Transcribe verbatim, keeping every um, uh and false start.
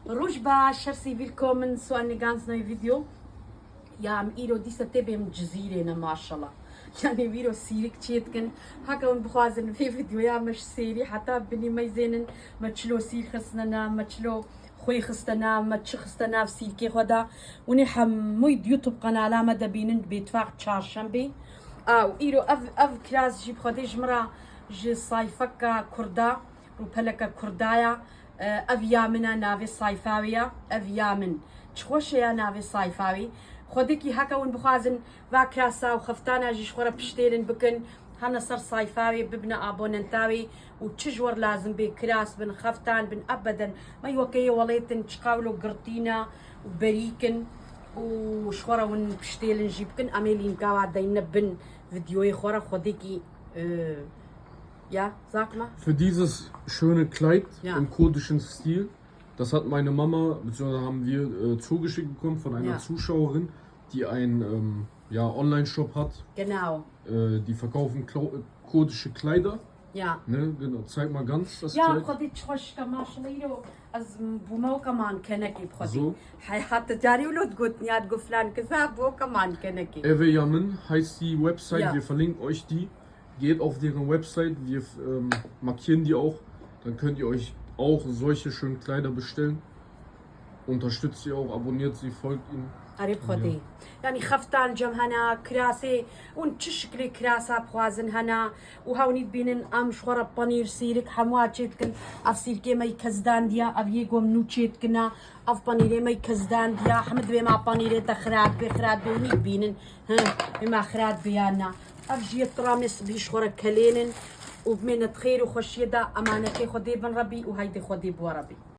Roj baş, her sî willkommen zu einem ganz neuen Video. Ya, em îro dîsa tê bêm Cizîrê ne, maşallah. Yani, wîro sîrik çêdikin. Heke hûn bixwazin vê videoya me ji sêrî heta binî meyzênin, me çilo sîr xistine ne, me çilo xwê xiste ne, me çi xiste nav sîrkê xwe de. Hûn ê hemûyî di YouTube qenala me de bînin, bi îtfaq çarşembê. A, û îro ev, ev kiras jî bi xwedê ji min re ji sayfeka kurda, rûpeleke kurdaya. E, ev ya min e, navê sayfa wê ya, ev ya min. Çi xweş e ya navê sayfa wê. Xwedekî heke hûn bixwazin va kirasa û xeftana jî ji xwe re piştêlin bikin, hene ser sayfa wê, bibine abonenta wê û çi ji we re lazim bê, kiras bin, xeftan bin, ebeden. Me weke yê welêtin, çiqawlo girtîna û berîkin û ji xwe re hûn piştêlin jî bikin. Em ê lînka wa deyne bin videoyê xwe re, xwedekî, e, ya, sag mal. Für dieses schöne Kleid Ja. im kurdischen Stil, das hat meine Mama, beziehungsweise haben wir äh, zugeschickt bekommen von einer Ja. Zuschauerin, die einen ähm, ja, Online-Shop hat. Genau. Äh, die verkaufen Klo äh, kurdische Kleider. Ya. Ne? Genau. Zeig mal ganz das Ya, Kleid. Xwedî çi xweş ke, maşallah, îro ez bûme weke mankenekê bi xwedî. So. Heyhat carî wilo digot, niya digot filan kesa bû weke mankenekê. Eve Yamin heißt die Website, Ja. wir verlinken euch die. Geht auf deren Website, wir ähm, markieren die auch. Dann könnt ihr euch auch solche schönen Kleider bestellen. Unterstützt sie auch, abonniert sie, folgt ihnen. Erê bi xwedê. Ja. Yani xeftan cem hene, kirasê, hûn çi şiklê kirasa bixwazin hene û hewnî dibînin, em ji xwe re panîr, sîrik, hemûa çêdikin. Ev sîrkê me yî kezdandiya, ev yê gom nû çêdikine, ev panîrê me yî kezdandiya, hemû divê me panîrê te xirab bê, xirab bê, hûnî dibînin. Hi, vê me xirab bê ya na. Ev jî yê tira me sibî ji xwe re kelênin û bimêne di xêr û xweşiyê de, emanetê Xwedê bin Rebî û heydê Xwedê bi we re bî.